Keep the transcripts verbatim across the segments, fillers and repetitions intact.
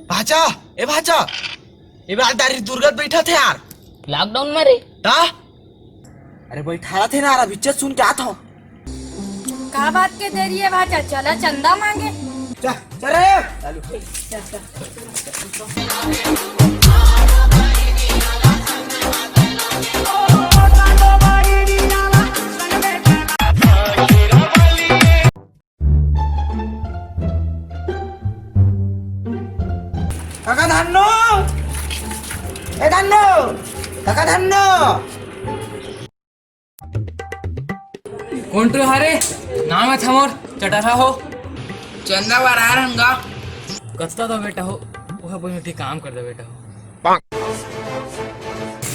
भाचा, ए भाचा, ए बार दारी दुर्गत बैठा थे यार। लॉकडाउन में रे। ता? अरे बैठा थे ना, अभी चल सुन के आता हूँ। का बात के देरी है भाचा, चला चंदा मांगे। चल, चल रे। काका धन्नो, ए धन्नो, काका धन्नो। कोन तो हरे? नाम है थमोर चटरा हो। चंदा बर आए रहन गा। कत्ता तो बेटा हो, वह बोल के काम कर दे बेटा हो।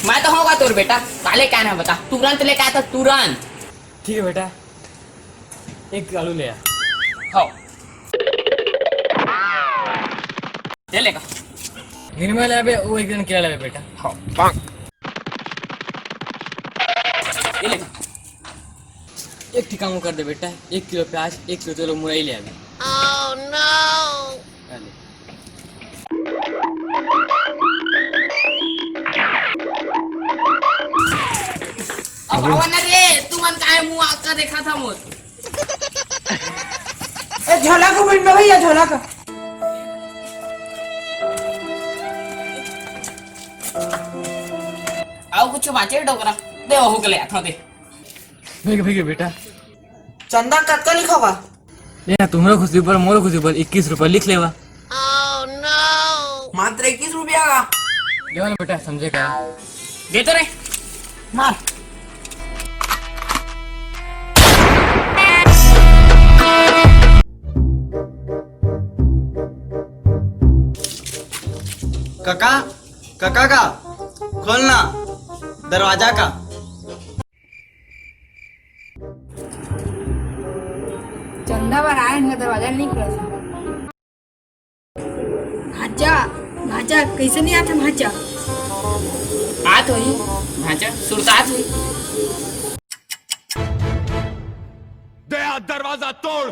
मैं तो होगा तोर बेटा, काले क्या ना बता, तुरंत लेके आता, तुरंत। ठीक है बेटा, एक आलू ले आ। हाँ। ये लेगा। निर्मल है बे, वो एक दिन केला ले बेटा। हाँ। ये लेगा। एक ठिकाना कर दे बेटा, एक किलो प्याज, एक किलो तेल, मुरई ले आ बे। Oh no! अब आवा ना रे, तुमन काय मुंह आका देखा था मोर। ए, झोला को मिल भैया, झोला का। आओ कुछ बाचे डोकरा, दे वहू के ले आता दे। भैया, भैया, बेटा। चंदा कतका लिखोगा? ए, तुम्हरो खुशी पर मोरो खुशी पर इक्कीस रुपया लिख लेवा। मात्र इक्कीस रुपया का? ले वाला बेटा, समझे का? दे तो रे। मार। काका, काका का, खोलना दरवाजा का। चंदा बर आए हैं, दरवाजा नहीं खुला। भांचा, भांचा, कैसे नहीं आता भांचा? आत होही, भांचा, सुरतात होही। दया, दरवाजा तोड़।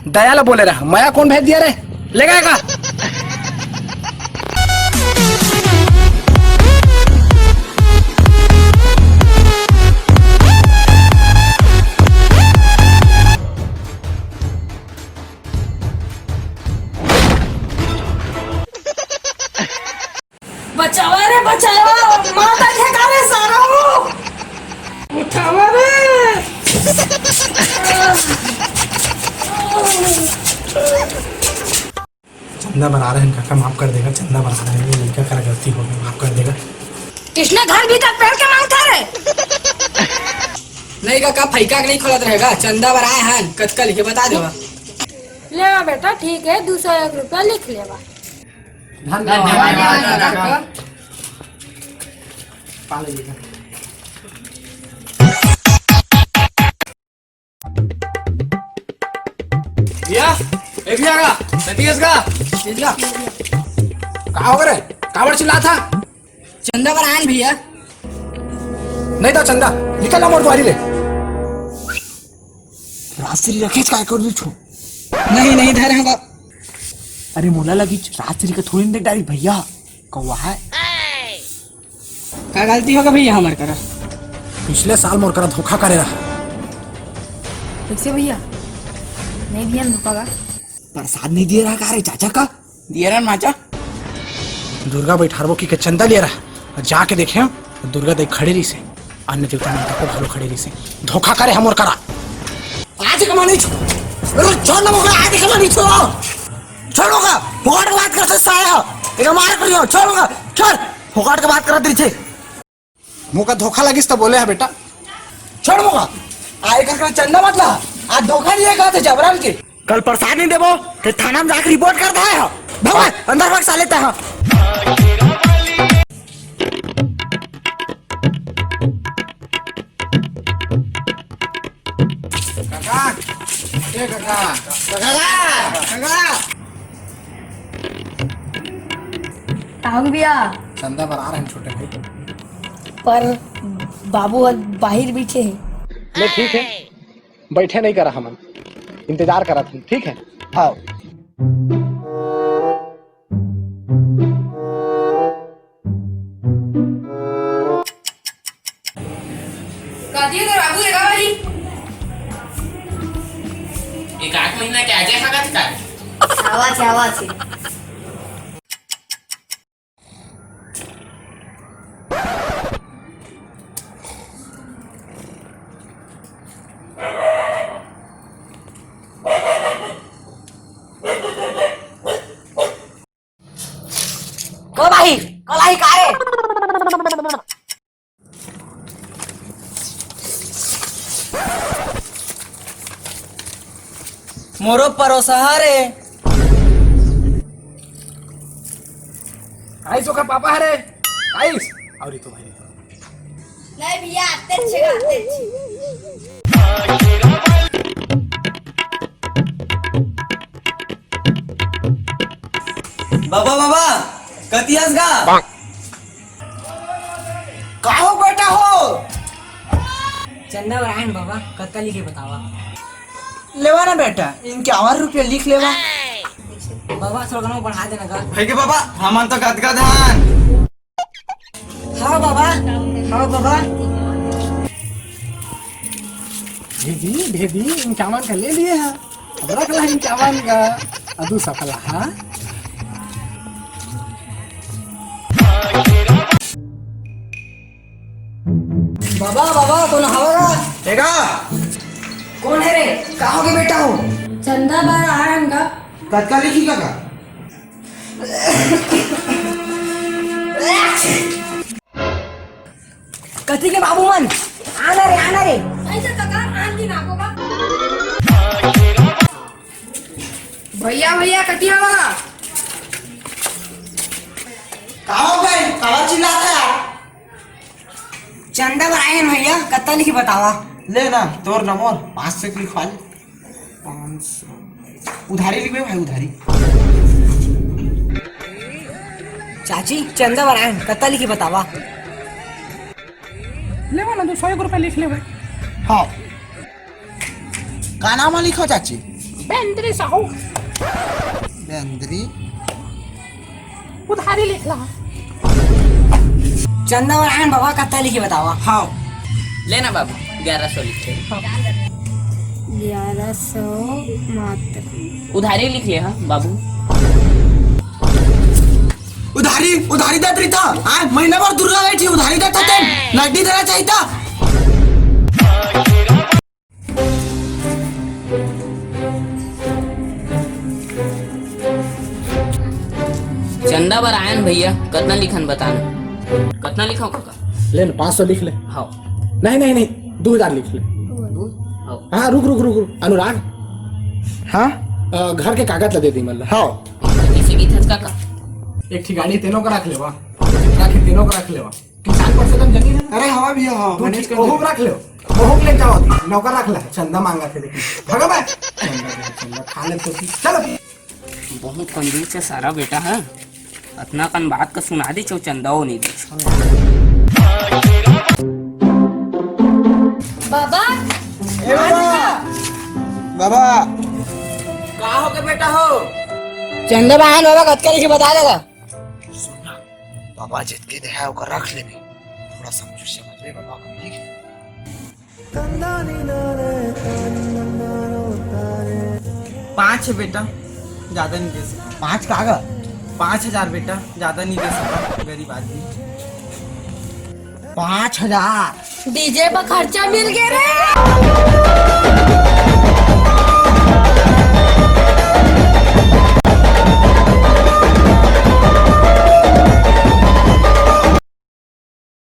दया ला बोले रहा, मया कौन भेज दिया रे? ले गए का? बचावा रे, बचावा, माता के काले सारा हो। उठावा रे। चंदा बना रहे हैं काका, माफ कर देगा। चंदा बना रहे हैं, ये लड़का का गलती हो गई, माफ कर देगा। कृष्णा घर भी तक पेड़ के मांगता रे। नहीं काका, फैका के नहीं खोलत रहेगा। चंदा बर आए हन, कतका लिखे बता देवा। लेवा बेटा, ठीक है, दो सौ एक रुपया लिख लेवा। धन्यवाद। भैया, ए भैया का, सतीश का, भैया। का हो रे? काबर चिल्ला था? चंदा बर आन भैया। नहीं तो चंदा, निकल ना मोर दुआरी ले। राजश्री रखेच काय कर दू छो। नहीं, नहीं धरे हंव। अरे मोला लगी राजश्री का थोड़ी देख डारी भैया, कौवा है। का गलती होगा भैया हमर करा? पिछले साल मोर करा धोखा करे रहा। कैसे भैया? नहीं दिया ना धोखा का? प्रसाद नहीं दिए रहा का रे चाचा का? दिए रहा ना माचा। दुर्गा बैठारबो की के चंदा लिया रहा। और जाके देखे हम, दुर्गा देख खड़े रही से। अन्य देवता मन तको घलो खड़े रहिसे। धोखा करे हमर करा। आज के मानी छो। अरे छोड़ ना मोका, आज के मानी छो। छोड़ो का, फोकट के बात करथे साया। एक मार करियो, छोड़ो का, छोड़। फोकट के बात करत रहिथे। मोका धोखा लगिस त बोले हा बेटा। छोड़ मोका। आए कर कर चंदा मत ला। आज धोखा दिए का थे जबरन के। कल प्रसाद नहीं देबो, ते थाना में जाके रिपोर्ट कर दे हा। भगवान, अंदर भाग साले ता हा। ए काका, काका, काका। का हो गे भैया? चंदा बर आ रहे हैं छोटे भाई। पर बाबू ह बाहिर बैठे हे। ले ठीक है, बैठे नहीं करा हमन, इंतजार करा तुम, ठीक है? हाँ। कति हो तो बाबू रे, का भाई? एक आध महीना के आगे हा का? आवा छे, आवा छे। कल आही, कल आही का रे? मोरो परोसा रे। आइस ओकर पापा हरे। आइस। अउ रे तो भाई। नहीं भैया, आते अच्छे, आते अच्छे। बाबा, बाबा, कति हस गा? का हो बेटा हो? चंदा बर आयन बाबा, कतका लिखे बतावा। लेवा ना बेटा, इक्यावन रुपया लिख लेवा। बाबा, थोड़ा घणा बढ़ा देना का। भाई के बाबा, हमन तो गदगद हन। हाँ बाबा, हाँ बाबा। भेदी, भेदी, इक्यावन का ले लिए हैं। अब रख ला इक्यावन का, अदू सफला, हाँ? बाबा, बाबा, कोन हवा गा? एगा? कोन है रे? का हो गे बेटा हो? चंदा बर आयन गा। कतका लिखी काका? कति के बाबू मन? आना रे, आना रे। ऐसा काका, आन दिन आगो बा। भैया, भैया, कति हवा गा? का हो गे? काबर चिल्लात हस यार? चंदा बर आयन भैया, कतका लिखी बतावा। ले ना, तोर नंबर पाँच सौ लिखवा ले। पाँच सौ। उधारी लिखबे भाई, उधारी। चाची, चंदा बर आयन, कतका लिखी बतावा। लेवा ना, दो सौ एक रुपया लिख लेबे। हाँ। का नाम लिखो चाची? बेंदरी साहू। बेंदरी। उधारी लिख ला। चंदा बर आयन बाबा, कतका लिखी बतावा। हाँ। ले ना बाबू, ग्यारह सौ लिख ले। ग्यारह सौ मात्र। उधारी लिख ले, हाँ बाबू। उधारी, उधारी देत रहिता, हाँ, महीना भर दुर्गा बैठी, उधारी देत हते, नगदी देना चाहिए था। चंदा बर आयन भैया, कतना लिखन बताना? कतना लिखो काका? ले ना, पाँच सौ लिख ले। हाँ। नहीं, नहीं, नहीं, दो हजार लिख ले। हाँ। हाँ, रुक, रुक, रुक, रुक। अनुराग। हाँ? अ, घर के कागज ला दे दी, मतलब। हाँ। किसी की थस काका? एक ठी गाड़ी तेनो का रख लेवा। रख, तेनो का रख लेवा। किसान पर से कम जमीन है। अरे हवा भैया, हाँ, तू मैंने ठीक कर ओहू दिया। रख ले, ओहू ले जाओ, नौकर रख ले, चंदा मांगा थे लेकिन। भगा बे। चंदा, चंदा खा ले तो ठीक। चलो। बहुत कंजूस है सारा बेटा, है। अतना कन बात का सुना दे, चौ चंदा हो नहीं दे। बाबा। ए बाबा। बाबा। का हो के बेटा हो? चंदा बहन बाबा कतका लिखी बता देगा। सुन ना, बाबा जितके दे है ओकर रख लेबे। थोड़ा समझ समझ ले बाबा को, ठीक है? पाँच है बेटा, ज्यादा नहीं दे सकता। पाँच का गा? पाँच हजार बेटा, ज्यादा नहीं दे सकता, गरीब आदमी। पाँच हजार। डीजे पर खर्चा मिल गया रे।